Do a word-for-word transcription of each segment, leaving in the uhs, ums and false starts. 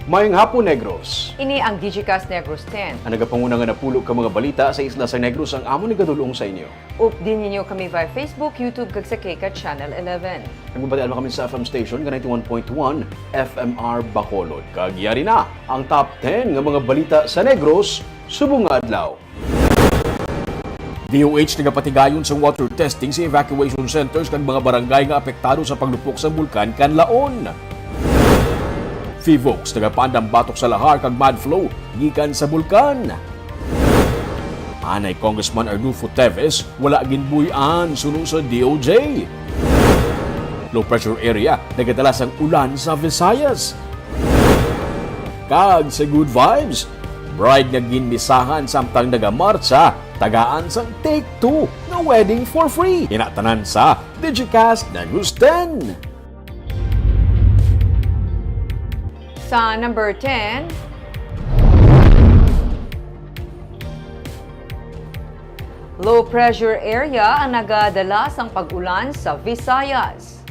Maayong hapon, Negros. Ini ang Digicast Negros ten. Ang nagapanguna nga napulo ka mga balita sa isla sa Negros ang amon igadul-ong sa inyo. Updi ninyo kami via Facebook, YouTube, kag sa K C A T Channel eleven. Nagbabatian man kami sa F M station nga ninety-one point one F M R Bacolod. Kag yari na ang top ten nga mga balita sa Negros subong nga adlaw. D O H nagapatigayon sa water testing sa evacuation centers kag mga barangay nga apektado sa paglupok sa Bulkan Kanlaon. Fivox nagapaandam batok sa lahar kag mud flow gikan sa bulkan. Anay Congressman Arnulfo Teves wala ginbuy-an suno sa D O J. Low pressure area nagadala sang ulan sa Visayas. Kag sa Good Vibes, bride nga ginmisahan samtang nagamartsa, tagaan sang take two nga wedding for free. Ina tanan sa Digicast Negros ten. Sa number ten, low pressure area ang nagadala sang pag-ulan sa Visayas.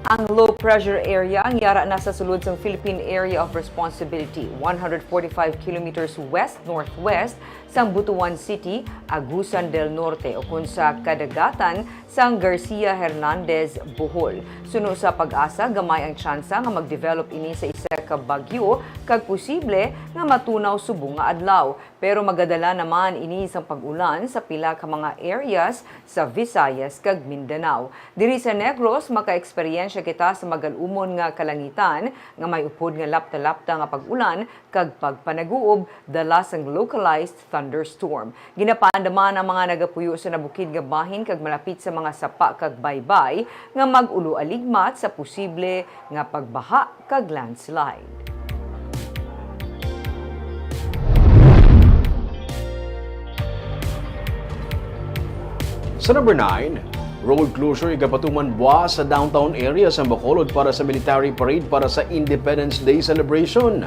Ang low pressure area ang yara na sa sulod sang Philippine Area of Responsibility, one hundred forty-five kilometers west-northwest sang Butuan City, Agusan del Norte, ukon sa kadagatan sang Garcia Hernandez, Bohol. Suno sa PAGASA, gamay ang tsansa nga mag-develop ini sa isa ka bagyo kag posible nga matunaw subong nga adlaw. Pero magadala naman ini sang pag-ulan sa pila ka mga areas sa Visayas kag Mindanao. Diri sa Negros, makaeksperyensya kita sa magal-umon nga kalangitan nga may upod nga lapta-lapta nga pag-ulan kag pagpanaguob dala sang localized thunderstorm. Ginapaandaman ang mga nagapuyo sa nabukid nga bahin kag malapit sa mga sapa kag baybay nga mag-ulo aligmat sa posible nga pagbaha kag landslide. Sa number nine, road closure igapatuman buwas sa downtown area sa Bacolod para sa military parade para sa Independence Day celebration.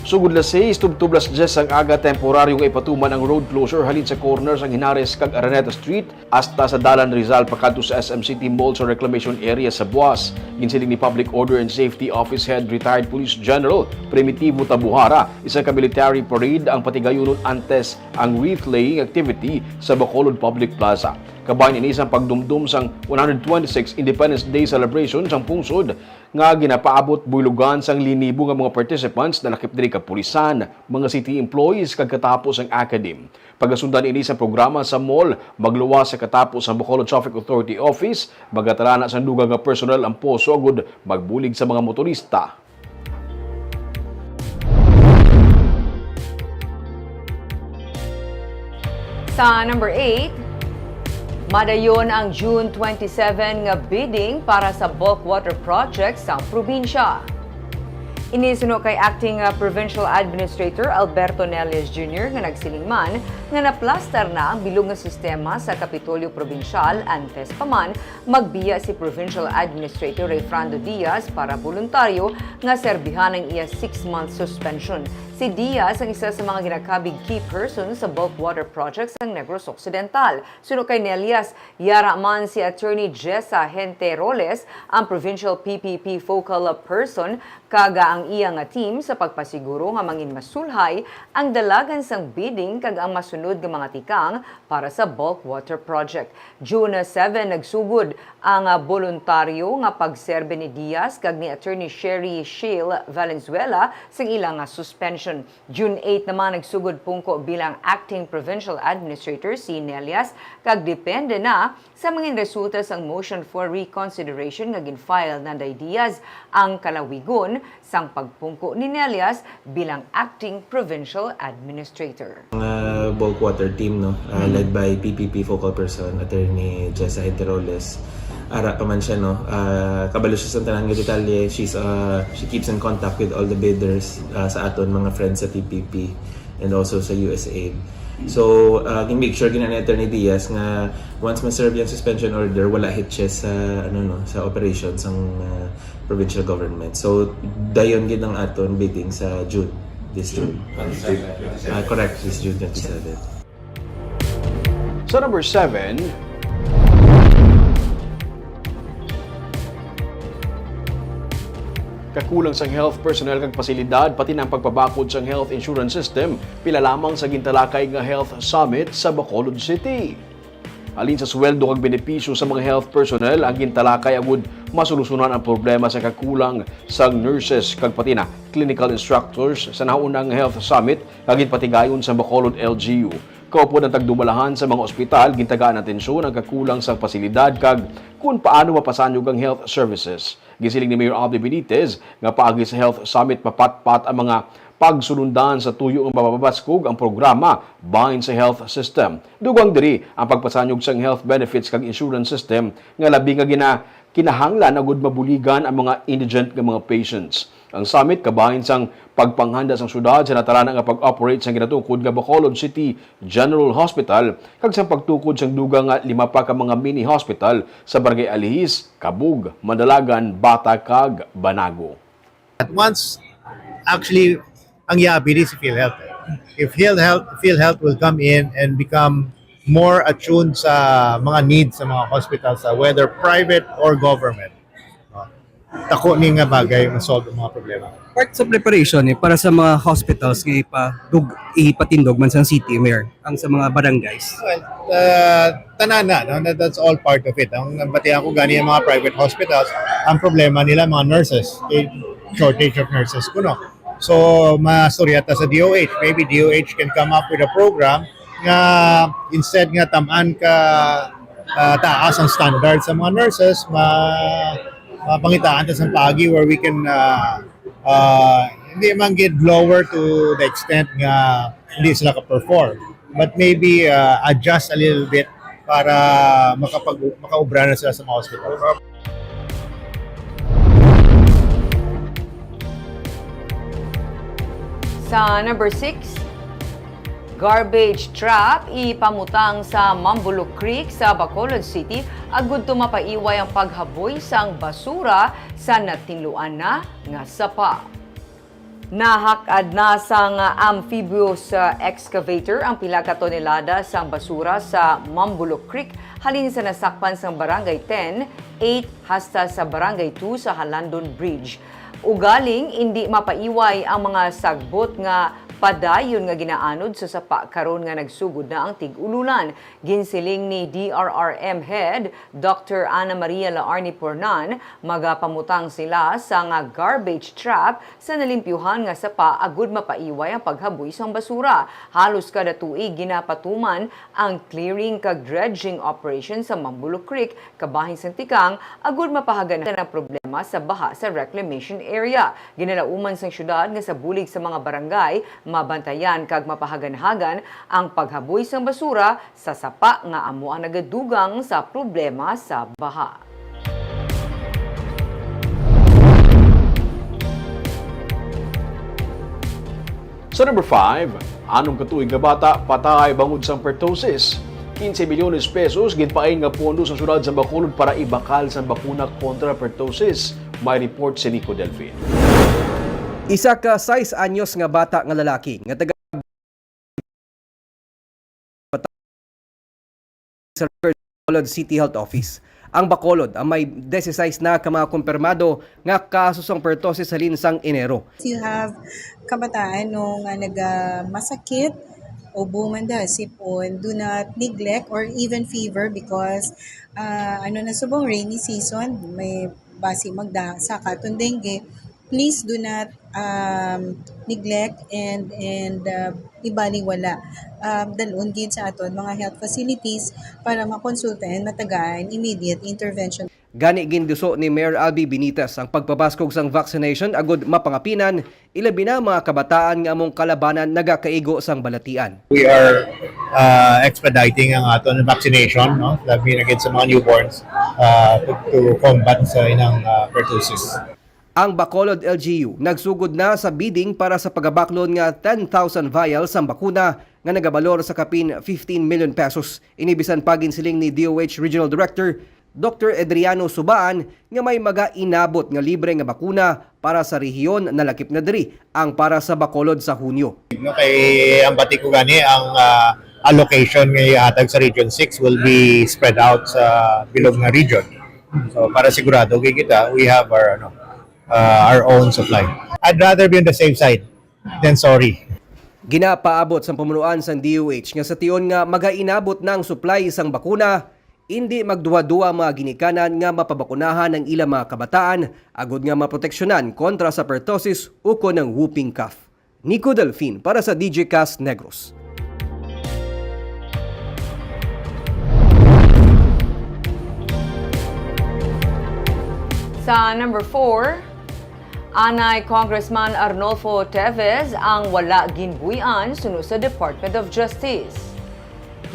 Sugod las seis tubtob las dyes sang aga, temporaryo nga ipatuman ang road closure halin sa corner sang Henares kag Araneta Street hasta sa Dalan Rizal pakadto sa S M City Mall sa reclamation area sa buwas. Ginsiling ni Public Order and Safety Office Head, Retired Police General Primitivo Tabuhara, isa ka military parade ang patigayunon antes ang wreath-laying activity sa Bacolod Public Plaza. Kabahin ini sang pagdumdom sang one hundred twenty-six Independence Day celebration sang pungsod nga ginapaabot buylogan sang linibo nga mga participants, nalakip diri kapulisan, mga city employees, kag katapo sang academe. Pagasundan ini sa programa sa mall, magluwas sa katapo sa Bacolod Traffic Authority Office, magatalana sang dugang nga personnel ang poso agud magbulig sa mga motorista. Sa number eight, madayon ang June twenty-seven nga bidding para sa bulk water project sa probinsya. Ini suno kay Acting, uh, Provincial Administrator Alberto Nelias Junior nga nagsiling man nga naplastar na ang bilog nga sistema sa Kapitolyo Probinsyal antes pa man magbiya si Provincial Administrator Rayfrando Diaz para boluntaryo nga serbihan ang iya six-month suspension. Si Diaz ang isa sa mga ginakabig key person sa bulk water project sang Negros Occidental. Suno kay Nelias, yara man si Attorney Jessa Henteroles, ang Provincial P P P Focal Person, kag ang iya nga team sa pagpasiguro nga mangin masulhay ang dalagan sang bidding kag ang masunod nga mga tikang para sa bulk water project. June seven, nagsugod ang, ah, boluntaryo nga pagserbe ni Diaz kag ni Attorney Sherry Shale Valenzuela sang ila nga suspension. June eight naman nagsugod pungko bilang acting provincial administrator si Nelias, kag depende na sa mga resulta sang motion for reconsideration nga gin-file nanday Diaz ang kalawigon sang pagpungko ni Nelias bilang acting provincial administrator. Nga bulk water team, no, uh, led by P P P focal person, Attorney Jessa Henteroles. Ara pa man siya, no, uh, kabalo siya sa tanan nga detalye. She's, uh, she keeps in contact with all the bidders, uh, sa aton mga friends sa P P P and also sa U S A I D. So, uh, gin-make sure gina ni Attorney Diaz nga once ma-serve yung suspension order, wala hitches sa, ano, no, sa operation sang, uh, provincial government. So, dayon gid ang aton bidding sa June, this June. Ah, correct, this June twenty-seven. Sa number seven, Kakulang sang health personnel kag pasilidad, pati na ang pagpabakod sang health insurance system, pila lamang sa gintalakay nga health summit sa Bacolod City. Halin sa sweldo kag benepisyo sa mga health personnel ang gintalakay agud masolusyunan ang problema sa kakulang sang nurses kag pati na clinical instructors sa nahauna nga health summit nga ginpatigayon sa Bacolod L G U. Kaupod ang tagdumalahan sa mga ospital, gintagaan atensyon ang kakulang sang pasilidad kag kun paano mapasanyog ang health services. Gisiling ni Mayor Abby Benitez nga paagi sa Health Summit mapatpat ang mga pagsulundan sa tuyo nga mapabaskog ang programa bahin sa health system. Dugang diri ang pagpasanyog sang health benefits kag insurance system nga labi nga gina kinahanglan agud mabuligan ang mga indigent nga mga patients. Ang summit kabahin sang pagpanghanda sang syudad sa natalana nga pag-operate sang ginatukod nga Bacolod City General Hospital kag sang pagtukod sang dugang nga lima pa ka mga mini hospital sa Barangay Alihis, Kabug, Mandalagan, Bata, kag Banago. At once, actually, ang yabi ni si PhilHealth. If PhilHealth, PhilHealth will come in and become more attuned sa mga needs sa mga hospitals, sa whether private or government, no? Tako ni nga bagay masolve ang mga problema. Part sa preparation eh, para sa mga hospitals nga ipadug, ipatindog man sa city, Mayor, ang sa mga barangays. Well, uh, tanana, no? That, that's all part of it. Ang nabatihan ko gani ang mga private hospitals, ang problema nila mga nurses, eh, shortage of nurses kuno. So, masurya ta sa DOH. Maybe DOH can come up with a program nga instead nga tamaan ka uh, taas ang standard sa mga nurses, ma mapangitaan ta sa paagi where we can uh, uh, hindi man gid lower to the extent nga hindi sila ka-perform, but maybe uh, adjust a little bit para makapag makaubra na sila sa mga hospital. Sa number six, garbage trap ipamutang sa Mambulok Creek sa Bacolod City agud to mapaiway ang paghaboy sang basura sa natinluan na nga sapa. Nahak-ad na sang amphibious uh, excavator ang pila ka tonelada sang basura sa Mambulok Creek halin sa nasakpan sang Barangay ten, eight hasta sa Barangay two sa Halandon Bridge. Ugaling indi mapaiway ang mga sagbot nga padayon nga ginaanod sa sapa karon nga nagsugod na ang tig-ululan. Ginsiling ni D R R M Head Doctor Ana Maria Laarni Pornan, magapamutang sila sa nga garbage trap sa nalimpyuhan nga sapa agud mapaiway ang paghaboy sang basura. Halos kada tuig ginapatuman ang clearing kag dredging operation sa Mambulok Creek kabahin sang tikang agud mapahaganhan ang problema sa baha sa reclamation area. Ginalauman sang syudad nga sa bulig sa mga barangay mabantayan kag mapahaganhagan ang paghaboy sang basura sa sapa nga amo ang nagadugang sa problema sa baha. Sa number five, anom ka tuig nga bata patay bangod sang pertussis. Quince milyones pesos ginpain nga pondo sa syudad sa Bacolod para ibakal sang bakuna kontra pertussis. May report si Nico Delfin. Isa ka sais anyos nga bata nga lalaki nga taga sa Bacolod City Health Office. Ang Bacolod ang may disisais na ka mga kumpirmado nga kaso sang pertussis halin sang Enero. You have kabataan no nga nagamasakit, ubo man da, sipon, do not neglect or even fever because uh, ano na subong rainy season, may basi magdaha sa katon dengue. Please do not um, neglect and and uh, ibaliwala. Um, dalon gid sa aton mga health facilities para makonsulta and matagaan immediate intervention. Gani ginduso ni Mayor Albee Benitez ang pagpabaskog sang vaccination agud mapangapinan, ilabi na ang mga kabataan nga among kalabanan nagakaigo sang balatian. We are uh, expediting ang aton vaccination, no? Labi na gid sa mga newborns uh, to, to combat sa inang uh, pertussis. Ang Bacolod L G U nagsugod na sa bidding para sa pagabaklon nga ten thousand vials sang bakuna nga nagabalor sa kapin fifteen million pesos. Ini bisan pa ginsiling ni D O H Regional Director Doktor Adriano Subaan nga may magainabot nga libre nga bakuna para sa rehiyon nalakip na diri ang para sa Bacolod sa Hunyo. No, kay ang bati ko gani ang uh, allocation nga ihatag sa Region six will be spread out sa bilog nga region. So para sigurado kay kita, we have our ano, uh, our own supply. I'd rather be on the safe side than sorry. Ginapaabot sang pamunuan sang D O H nga sa tion nga magainabot na ang supply sang bakuna, indi magduha-duha ang mga ginikanan nga mapabakunahan ang ilang mga kabataan agod nga maproteksyonan kontra sa pertussis ukon ang whooping cough. Nico Delfin para sa D J Cast Negros. Sa number four, anay Congressman Arnolfo Teves ang wala ginbuy-an suno sa Department of Justice.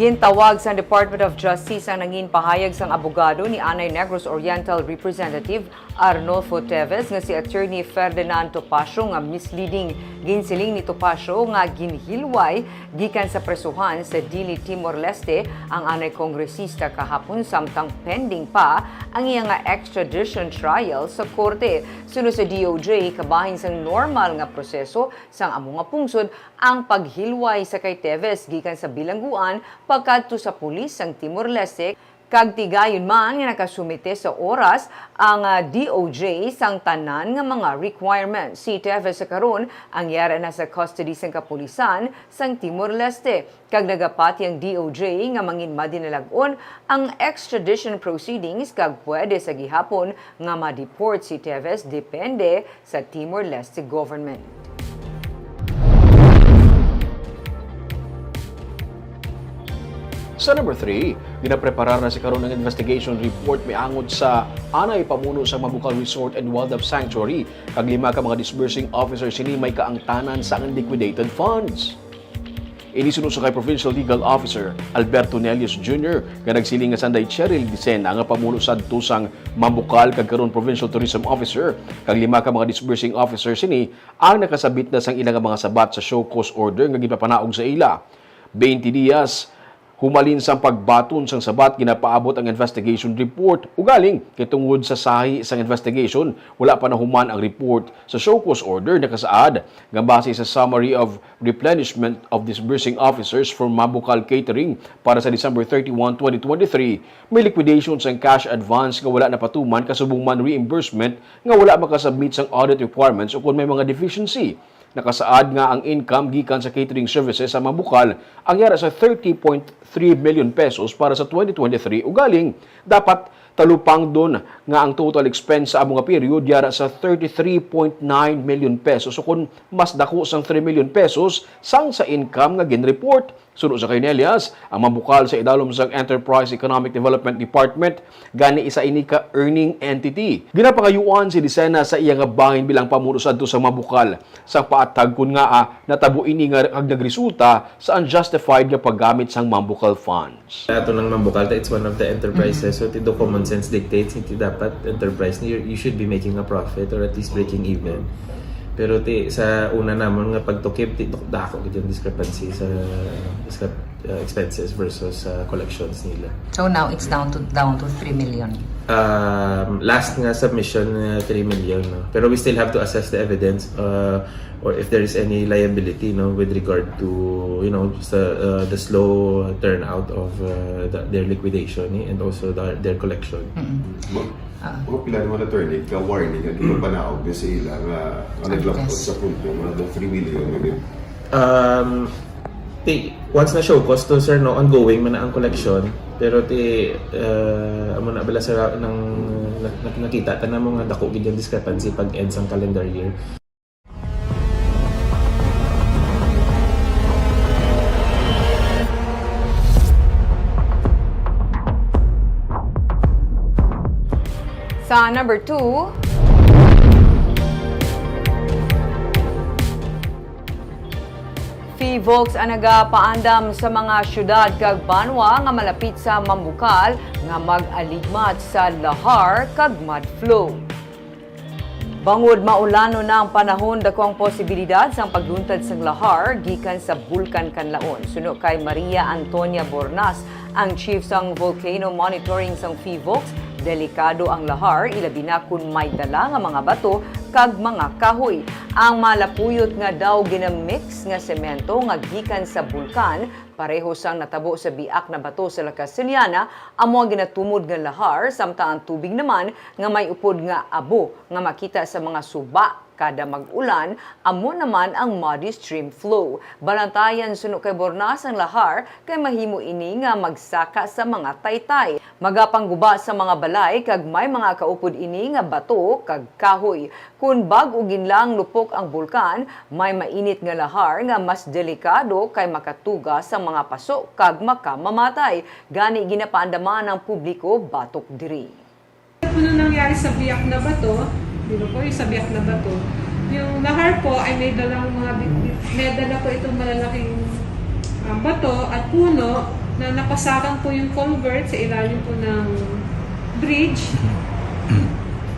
Gintawag sang Department of Justice ang nangin pahayag sang abogado ni anay Negros Oriental Representative Arnolfo Teves nga si Attorney Ferdinand Topacio nga misleading. Ginsiling ni Topacio nga ginhilway gikan sa presohan sa Dili, Timor-Leste ang anay kongresista kahapon samtang pending pa ang iya nga extradition trial sa korte. Suno sa D O J, kabahin sang normal nga proseso sang amo nga pungsod ang paghilway sa kay Teves gikan sa bilangguan pakadto sa pulis sang Timor-Leste, kag tigayon man nga nakasumite sa oras ang ah, D O J sang tanan nga mga requirements. Si Teves sa karon ang yara na sa custody sang kapulisan sang Timor-Leste, kag nagapati ang D O J nga mangin madinalag-on ang extradition proceedings kag pwede sa gihapon nga ma-deport si Teves depende sa Timor-Leste government. Sa number three, ginapreparar na sa karon ang investigation report miangot sa anay pamuno sa Mambukal Resort and Wildlife Sanctuary kag lima ka mga disbursing officer sini may kaangtanan sa liquidated funds. Ini suno sa kay Provincial Legal Officer Alberto Nelius Junior nga nagsiling nga sanday Cheryl Dicena nga pamuno sadto sang Mambukal kag karon Provincial Tourism Officer kag lima ka mga disbursing officer sini ang nakasabit na sang ila nga mga sabat sa show cause order nga ginpapanaog sa ila. Twenty dias humalin sang pagbaton sang sabat, ginapaabot ang investigation report. Ugaling, kay tungod sa sahi sang investigation, wala pa nahuman ang report sa show cause order. Nakasaad nga base sa Summary of Replenishment of Disbursing Officers for Mambukal Catering para sa December thirty-one, twenty twenty-three, may liquidation sang cash advance nga wala napatuman kasubong man reimbursement nga wala makasubmit sang audit requirements ukon may mga deficiency. Nakasaad nga ang income gikan sa catering services sa Mambukal ang yara sa thirty point three million pesos para sa twenty twenty-three, ugaling dapat talupangdon nga ang total expense sa amo nga period yara sa thirty-three point nine million pesos, ukon mas dako sang three million pesos sang sa income nga ginreport. Suno sa kay Nelias, ang Mambukal sa idalom sang Enterprise Economic Development Department, gani isa ini ka earning entity. Ginapangayuan si Dicena sa iya nga bahin bilang pamuno sadto sa Mambukal, sang paatag kon ngaa natabo ini nga kag nagresulta sa unjustified nga paggamit sang Mambukal funds. Ato nang Mambukal, it's one of the enterprises. So, ti do common sense dictates, hindi dapat enterprise ni, you should be making a profit or at least breaking even. Pero ti sa una namon nga pagtukib, ti dako gid yung discrepancy sa, sa uh, expenses versus uh, collections nila. So now it's down to down to three million. Um, last nga submission uh, three million, no? Pero we still have to assess the evidence uh, or if there is any liability, no, with regard to, you know, sa uh, the slow turnout of uh, the, their liquidation, eh, and also the, their collection. Mga pila naman, attorney, ka warning ang ipapanaog na sa ila nga ang naglabot sa punto nga the three million na yun? Um, ti, once na show cause to, sir, no, ongoing man na ang collection. Pero ti, uh, amo na bala sa nang nak- nak- nakita ta na mga dako gid yung discrepancy pag end sang calendar year. Sa number two, Fivox ang nagapaandam sa mga syudad kag banwa nga malapit sa Mambukal nga mag-aligmat sa lahar kag mud flow. Bangod maulanon na ang panahon, dako ang posibilidad sang pagluntad sang lahar gikan sa Bulkan Kanlaon. Suno kay Maria Antonia Bornas, ang chief sang volcano monitoring sang Fivox, delikado ang lahar, ilabi na kon may dala nga mga bato kag mga kahoy. Ang malapuyot nga daw ginamix nga semento nga gikan sa bulkan, pareho sang natabo sa biak na bato sa La Castellana, amo ang ginatumod nga lahar, samtang ang tubig naman nga may upod nga abo nga makita sa mga suba kada mag-ulan, amo naman ang muddy stream flow. Balantayan suno kay Bornas ang lahar, kay mahimo ini nga magsaka sa mga taytay. Magapangguba sa mga balay kag may mga kaupod ini nga bato kag kahoy. Kun bag-o gid lang lupok ang bulkan, may mainit nga lahar nga mas delikado kay makatuga sa mga paso kag makamamatay. Gani ginapaandaman ang publiko batok diri. Ano nangyari sa biak na bato? Di ba po, yung sa biak na bato? Yung lahar po ay may dalang mga bit-, may dala po itong malalaking, ah, bato at puno na napasakan po yung culvert sa ilalim po ng bridge.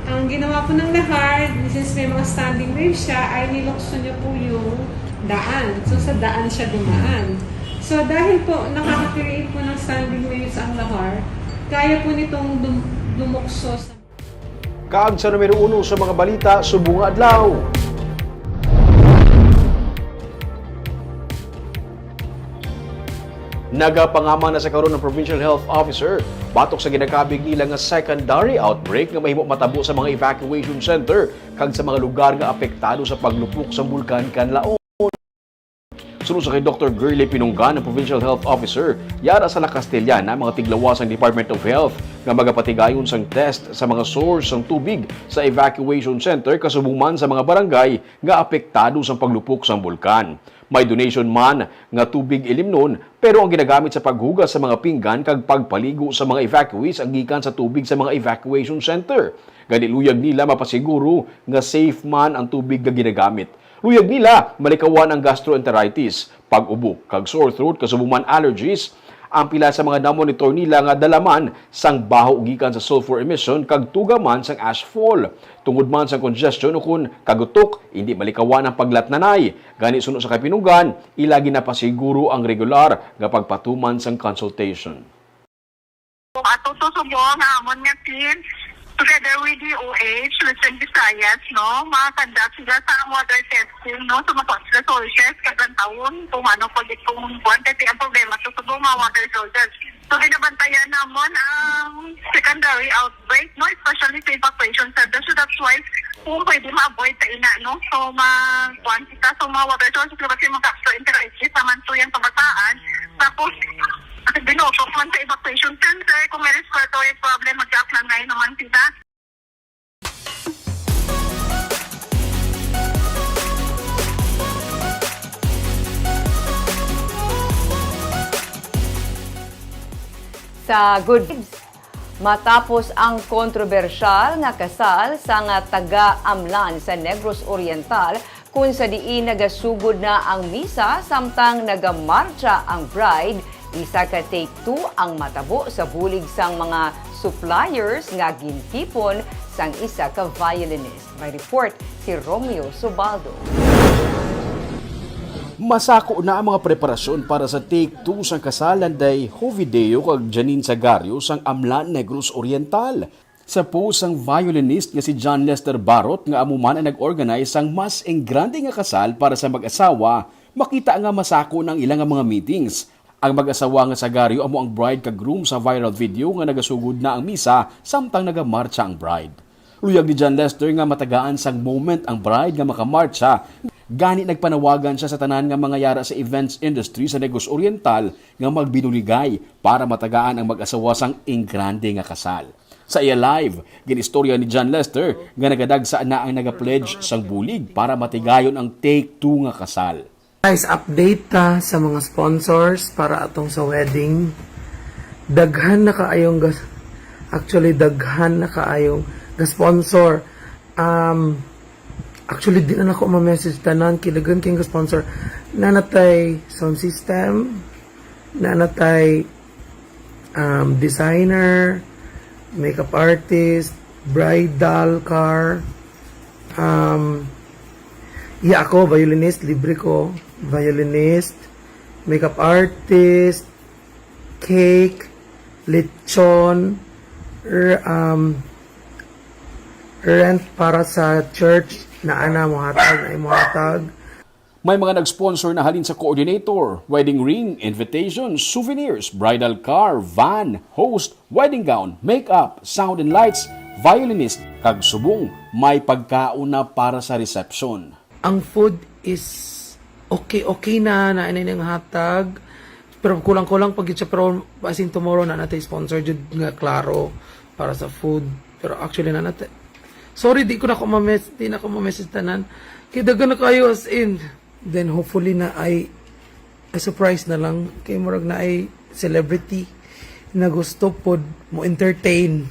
Ang ginawa po ng lahar, since may mga standing waves siya, ay nilukso niya po yung daan. So, sa daan siya dumaan. So, dahil po nakaka-create po ng standing waves ang lahar, kaya po nitong dum-, dumukso sa Kag sa numero uno sa mga balita subong nga adlaw. Nagapangaman na sa karon ang Provincial Health Officer batok sa ginakabig nila nga secondary outbreak nga mahimo matabo sa mga evacuation center kag sa mga lugar nga apektado sa paglupok sang Bulkan Kanlaon. Suno sa kay Doktor Girlie Pinunggan, ang Provincial Health Officer, yara sa La Castellana ang mga tiglawas sang Department of Health nga magapatigayon sang test sa mga source sang tubig sa evacuation center kasubong man sa mga barangay nga apektado sang paglupok sang bulkan. May donation man nga tubig ilimnon, pero ang ginagamit sa paghugas sa mga pinggan kag pagpaligo sa mga evacuees ang gikan sa tubig sa mga evacuation center. Gani luyag nila mapasiguro nga safe man ang tubig nga ginagamit. Luyag nila malikawan ang gastroenteritis, pag-ubo, kag sore throat kasubong man allergies. Ang pila sa mga na-monitor nila nga dala man sang baho gikan sa sulfur emission kag tuga man sang ash fall. Tungod man sang congestion ukon kagutok, indi malikawan ang paglatnanay. Gani suno sa kay Pinunggan, ila ginapasiguro ang regular nga pagpatuman sang consultation. Ato to subo nga amon nga team, together with the O H, Western Visayas, no, makakandak sila sa water testing, no, sa mga resources, kag ang taon, kung ano po di kung buwan, kasi ang problema sa subo, mga water resources. So, ginabantayan namon ang secondary outbreak, no, especially sa evacuation center. So, that's why, kung pwede ma-avoid sa ina, no, so, ma-, kuwan kita, so, mga water resources, kasi mag-gastroenteritis naman to yung kabataan. Tapos, Binutok man sa evacuation center, kung may respiratory problem, mag-apply naman sila. Sa Good Vibes, matapos ang kontrobersyal nga kasal sa nga taga-Amlan sa Negros Oriental, kun sa diin nagasugod na ang misa samtang nagamartsa ang bride, isa ka take two ang matabo sa bulig sang mga suppliers nga gintipon sang isa ka violinist. May report si Romeo Subaldo. Masako na ang mga preparasyon para sa take two sang kasal anday Jovideo kag Janine Sagario sang Amlan, Negros Oriental. Sa post sang violinist nga si John Lester Barot, nga amo man ang nag-organize sang mas engrande nga kasal para sa mag-asawa, makita nga masako na ang ila nga mga meetings. Ang mag-asawa nga Sagario amo ang bride kag groom sa viral video nga nagasugod na ang misa samtang nagamartsa ang bride. Luyag ni John Lester nga matagaan sang moment ang bride nga makamartsa, gani nagpanawagan siya sa tanan nga mga yara sa events industry sa Negros Oriental nga magbinuligay para matagaan ang mag-asawa sang engrande nga kasal. Sa iya live, gin-istorya ni John Lester nga nagadagsa na ang naga-pledge sang bulig para matigayon ang take two nga kasal. Guys, update ta sa mga sponsors para atong sa wedding. Daghan na kaayong gas-, actually, daghan na kaayong ga-sponsor. Um, actually, di na ako ma-message tanan. Kilagan kayong ga-sponsor. Nanatay sound system. Nanatay um, designer, makeup artist, bridal car. Um, yeah, ako, violinist, libre ko. Violinist, makeup artist, cake, lechon, r-, um, rent para sa church, Naa na mo hatag, na mo hatag. May mga nag-sponsor na halin sa coordinator, wedding ring, invitation, souvenirs, bridal car, van, host, wedding gown, makeup, sound and lights, violinist, kag subong may pagkaon na para sa reception. Ang food is okay, okay na, na, na nang hatag. Pero kulang-kulang pa gyud siya, pero as in tomorrow na natay sponsor jud nga klaro para sa food. Pero actually na natay. Sorry, di ko na ko ma-mess, di na ko ma-message tanan. Kay daghan na kayo as in. Then hopefully na ay a surprise na lang kay murag na ay celebrity na gusto pod mo entertain.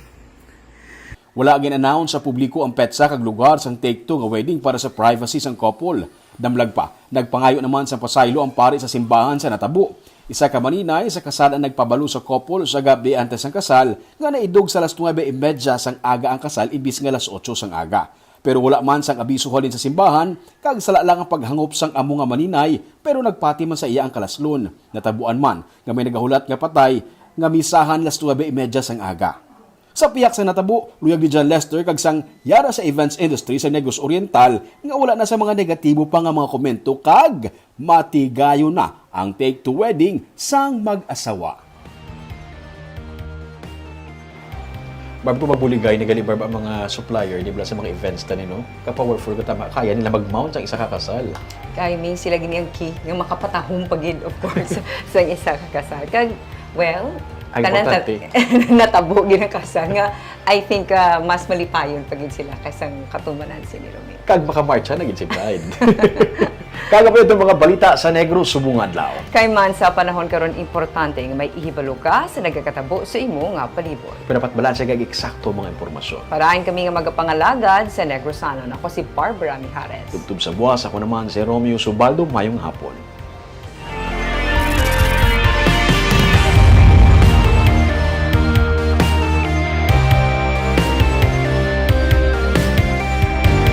Wala gin-announce sa publiko ang petsa kag lugar sang Take Two nga wedding para sa privacy sang couple. Damlag pa, nagpangayo naman sang pasaylo ang pari sa simbahan sa natabo. Isa ka maninay sa kasal ang nagpabalo sa couple sa gab-i antes sang kasal nga naidog sa alas nuebe y media sang aga ang kasal imbis nga alas otso sang aga. Pero wala man sang abiso halin sa simbahan, kag sala lang ang paghangop sang amo nga maninay, pero nagpati man sa iya ang kalaslon. Natabuan man nga may nagahulat nga patay nga misahan alas nuebe y media sang aga. Sa pihak sa natabo, luyag ni John Lester kag sang Yara sa events industry sa Negros Oriental nga wala na sa mga negatibo pa nga mga komento kag matigayon na ang Take Two wedding sang mag-asawa. Barb, kung mabuligay ni gali, Barb, ang mga supplier, di ba, sa mga events tani, no? Ka-powerful ka, tama, kaya nila mag-mount sa isa ka kasal. Kay may sila gini ang key nga makapatahom pa gid, of course, sa isa ka kasal. Kag, well, Ay, tanan importante. Natabo gid ang kasal nga I think uh, mas malipayon pa gid sila kaysa ang katumanan si ni Romeo. Kag makamarcha na gid si Bride. Kagabi itong mga balita sa Negros subong adlaw. Kay man sa panahon karon importante nga may ihibalo ka sa nagakatabo sa imo nga palibot. Pinapatbalaan sa kag eksakto mga impormasyon. Parahin kami nga magapangalagad sa Negrosanon. Ako si Barbara Mijares. Tubtob sa buwas, ako naman si Romeo Subaldo. Mayong hapon.